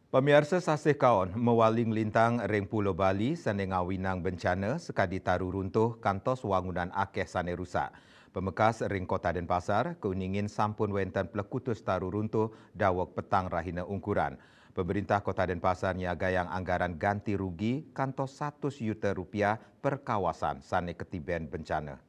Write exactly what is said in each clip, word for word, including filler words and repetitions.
Pamiarsa, sasih kaon mawali nglintang ring Pulo Bali sane ngawinang bencana sakadi taru runtuh kantos wangunan akeh sane rusak. Pamekas ring Kota Denpasar kauningin sampun wenten plekutus taru runtuh daweg petang rahina ungkuran. Pemerintah Kota Denpasar nyiagayang anggaran ganti rugi kantos satus yuta rupiah per kawasan sane katiben bencana.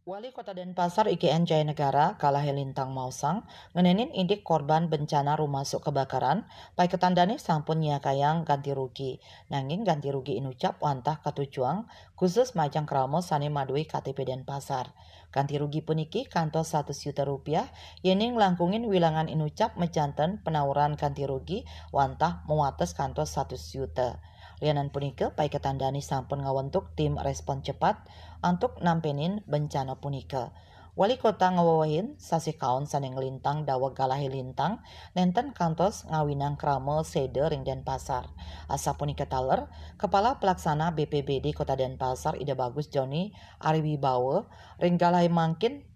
Wali Kota Denpasar I K N Jayanegara, Galahe Lintang maosang, ngenenin indik korban bencana rumasuk kebakaran, paiketan dane sampun nyiagayang ganti rugi. Nanging ganti rugi inucap wantah katujuang khusus majeng krama sane madue K T P Denpasar. Ganti rugi puniki kantos satus yuta rupiah, yening langkungin wilangan inucap majanten penawuran ganti rugi wantah mawates kantos satus yuta. Lianan punika, paiketan dane sampun ngawentuk tim respon cepat antuk nampenin bencana punika. Wali Kota ngawewehin, sasih kaon sane nglintang daweg Galahe Lintang nenten kantos ngawinang krama seda ring Denpasar. Asapunika taler, Kepala Pelaksana B P B D Kota Denpasar Ida Bagus Joni Ariwibawa ring Galahe mangkin,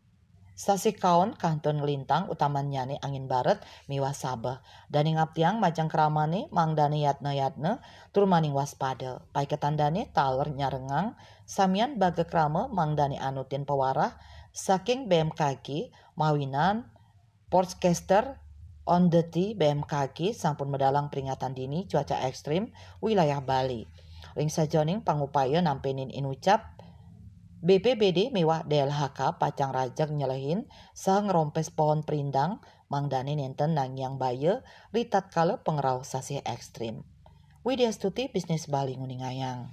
sasih kaon kantun nglintang utamannyane angin baret miwah sabeh. Dane ngaptiang majeng kramane mangdane yatna-yatna tur maning waspada. Paiketan dane taler nyarengang samian baga krama mangdane anutin pawarah saking B M K G mawinan Forecast on Duty B M K G sampun medalang peringatan dini cuaca ekstrim wilayah Bali. Ring sajeroning pangupaya nampenin inucap, B P B D miwah D L H K pacang rajeg nyelehin saha ngrompes pohon perindang mangdane nenten nangiang baya ritatkala pangrauh sasih ekstrim. Widya Stuti, Bisnis Bali, nguningayang.